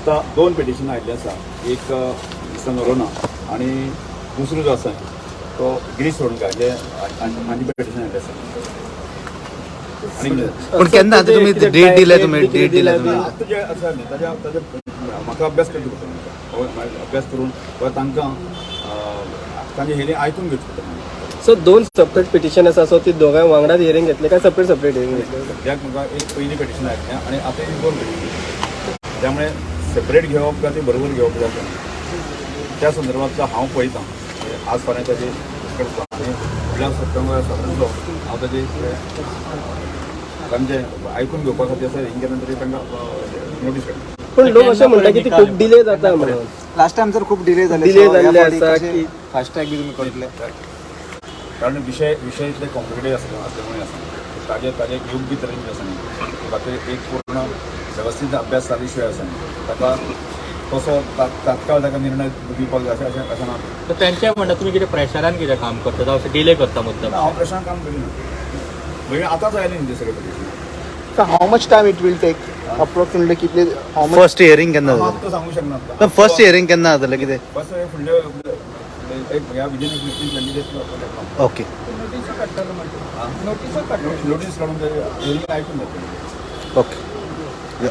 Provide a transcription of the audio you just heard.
आतां दोन पिटिशनां आयिल्लीं आसा. एक मिस्टर नोरोना आनी दुसरो जो आसा तो गिरीश चोडणकार, जे हांची पिटिशन आयिल्लें आसा. आनी कितें? पण केन्ना आता तुम्ही डेट दिल्या, तुम्ही डेट दिल्या तुम्ही? आतां जे आसा न्ही, ताज्या ताज्या म्हाका अभ्यास करचो पडटलो. हो, मागीर अभ्यास करून वा तांकां तांचे हेणी आयकून घेवचें पडटलें. सो दोन सेपरेट पिटिशन आसा, सो ती दोगांय वांगडाच हियरिंग घेतले काय सेपरेट सेपरेट हियरिंग घेतले? सद्याक म्हाका एक पयलीं पिटिशन आयकलें आनी आतां एक दोन पिटिशन, त्यामुळे सेपरेट घेवप काय ती बरोबर घेवप जाता त्या संदर्भातलो हांव पळयतां. म्हणजे आज फाल्यां ताजी करता आनी फुडल्या सप्तंबर सप्तंबर हांव ताजी तांचे आयकून घेवपा खातीर आसा हें केन्ना तरी तांकां नोटीस काडटा. पण लोक अशें म्हणटा की ती खूब डिले जाता म्हणून. लास्ट टाइम जर खूप डिले झाले. Delay जाल्ले आसा की- फास्ट ट्रॅक बी तुम्ही करतले? कारण विशय इतले कॉम्प्लिकेटेड आसले असल्यामुळे आसा, ताजे ताजे योग्य तरेन जे आसा न्ही, ताका एक पूर्ण वेवस्थीत अभ्यास जाले शिवाय आसा न्ही, ताका तसो तात्काळ ताका निर्णय दिवपाक जाय अशें अशें अशें ना. तर त्यांच्या म्हणणं तुम्ही कितें प्रेशरान कितें काम करता जावं अशें डिले करता मुद्दम? हांव प्रश्नान काम करिना. म्हणजे आतांच आयलें न्ही ते सगळे petition. How much time it will take approximately, कितले, how much? First hearing केन्ना हांव जातलें? आत्तां सांगूंक शकना. फर्स्ट हियरिंग केन्ना जातलें कितें? फर्स्ट फुडले फुडले एक ह्या विदीन 15-20 days. Okay. Notice काडून हियरिंग आयकून जातलें. ओके.